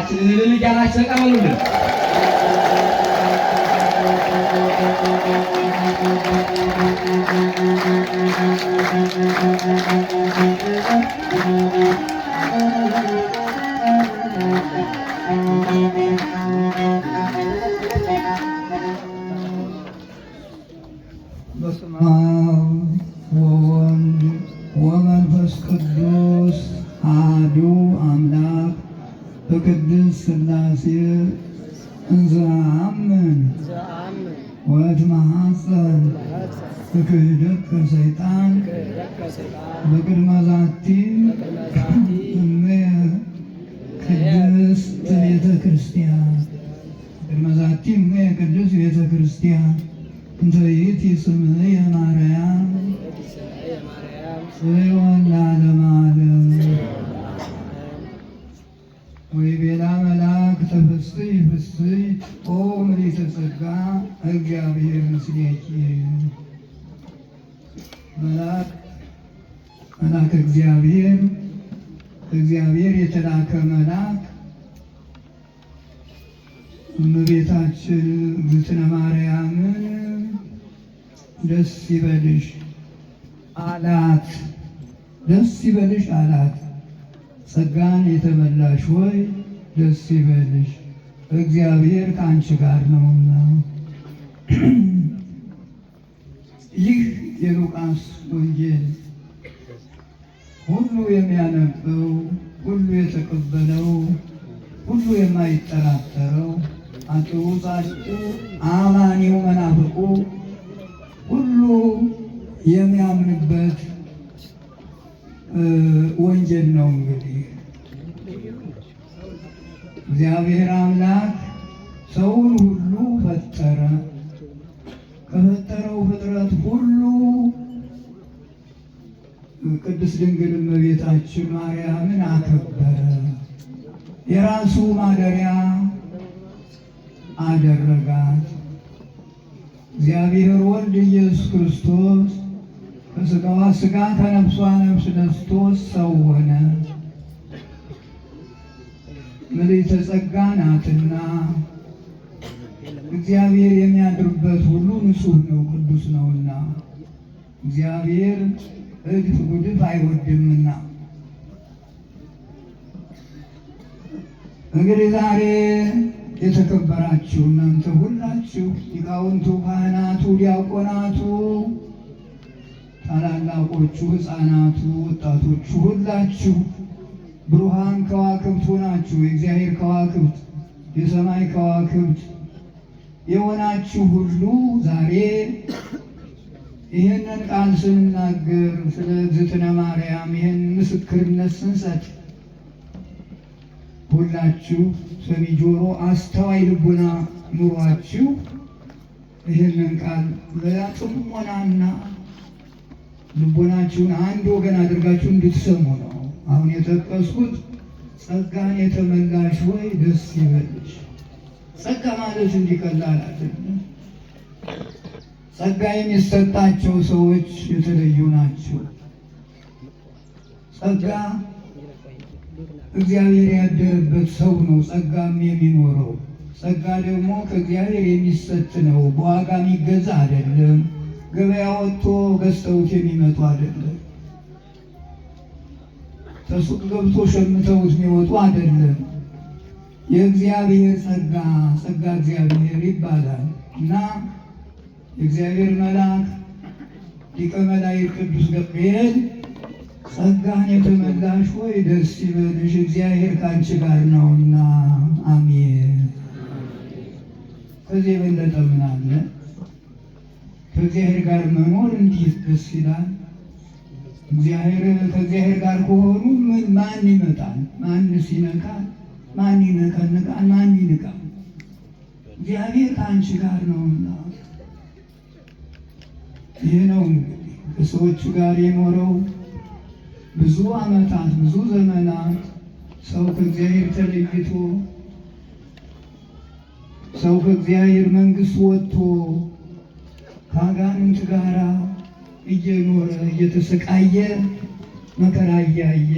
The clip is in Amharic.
አባታችንን እልል እያላችሁ ተቀበሉልን። በስመ አብ ወወልድ ወመንፈስ ቅዱስ አሐዱ አምላክ በቅድስት ሥላሴ እንዘ አምን ወእትመሐፀን እክህደከ ሰይጣን በቅድመ ዛቲ እምየ ቅድስት ቤተ ክርስቲያን ቅድመ ዛቲ እምየ ቅድስት ቤተ ክርስቲያን እንተ ይእቲ ስምየ ማርያም ጽዮን ለዓለመ ዓለም። ወይቤላ መልአክ ተፈሥሒ ፍሥሕት ኦ ምልዕተ ጸጋ እግዚአብሔር ምስሌኪ። መልአክ መልአከ እግዚአብሔር፣ እግዚአብሔር የተላከ መልአክ እመቤታችን እግዝእትነ ማርያምን ደስ ይበልሽ አላት። ደስ ይበልሽ አላት። ጸጋን የተመላሽ ሆይ ደስ ይበልሽ፣ እግዚአብሔር ከአንቺ ጋር ነውና። ይህ የሉቃስ ወንጌል ሁሉ የሚያነበው፣ ሁሉ የተቀበለው፣ ሁሉ የማይጠራጠረው፣ አጥሩ ጻድቁ፣ አማኒው መናፍቁ ሁሉ የሚያምንበት ወንጌል ነው። እንግዲህ እግዚአብሔር አምላክ ሰውን ሁሉ ፈጠረ። ከፈጠረው ፍጥረት ሁሉ ቅድስት ድንግል እመቤታችን ማርያምን አከበረ። የራሱ ማደሪያ አደረጋት። እግዚአብሔር ወልድ ኢየሱስ ክርስቶስ ከሥጋዋ ሥጋ ከነፍሷ ነፍስ ነስቶ ሰው ሆነ። ምልዕተ ጸጋ ናትና እግዚአብሔር የሚያድርበት ሁሉ ንጹሕ ነው፣ ቅዱስ ነውና እግዚአብሔር እድፍ ጉድፍ አይወድምና። እንግዲህ ዛሬ የተከበራችሁ እናንተ ሁላችሁ ሊቃውንቱ፣ ካህናቱ፣ ዲያቆናቱ፣ ታላላቆቹ፣ ሕፃናቱ፣ ወጣቶቹ ሁላችሁ ብሩሃን ከዋክብት ሆናችሁ የእግዚአብሔር ከዋክብት፣ የሰማይ ከዋክብት የሆናችሁ ሁሉ ዛሬ ይህንን ቃል ስንናገር፣ ስለ እግዝእትነ ማርያም ይህን ምስክርነት ስንሰጥ፣ ሁላችሁ ሰሚ ጆሮ፣ አስተዋይ ልቡና ኑሯችሁ ይህንን ቃል በጥሞናና ልቦናችሁን አንድ ወገን አድርጋችሁ እንድትሰሙ ነው። አሁን የጠቀስኩት ጸጋን የተመላሽ ወይ ደስ ይበልሽ። ጸጋ ማለት እንዲቀላል አይደለም። ጸጋ የሚሰጣቸው ሰዎች የተለዩ ናቸው። ጸጋ እግዚአብሔር ያደረበት ሰው ነው ጸጋም የሚኖረው። ጸጋ ደግሞ ከእግዚአብሔር የሚሰጥ ነው። በዋጋ የሚገዛ አይደለም። ገበያ ወጥቶ ገዝተውት የሚመጡ አይደለም። ከሱቅ ገብቶ ሸምተውት የሚወጡ አይደለም። የእግዚአብሔር ጸጋ፣ ጸጋ እግዚአብሔር ይባላል እና የእግዚአብሔር መልአክ ሊቀ መላእክት ቅዱስ ገብርኤል ጸጋን የተመላሽ ሆይ ደስ ይበልሽ፣ እግዚአብሔር ከአንቺ ጋር ነውና። አሜን። ከዚህ የበለጠ ምን አለ? ከእግዚአብሔር ጋር መኖር እንዲህ ደስ ይላል። እግዚአብሔር ከእግዚአብሔር ጋር ከሆኑ ምን ማን ይመጣል? ማንስ ይነካል? ማን ይነቀንቃል? ማን ይንቃል? እግዚአብሔር ከአንቺ ጋር ነውና። ይህ ነው እንግዲህ ከሰዎቹ ጋር የኖረው ብዙ ዓመታት፣ ብዙ ዘመናት። ሰው ከእግዚአብሔር ተለይቶ፣ ሰው ከእግዚአብሔር መንግሥት ወጥቶ ከአጋንንት ጋራ እየኖረ፣ እየተሰቃየ፣ መከራ እያየ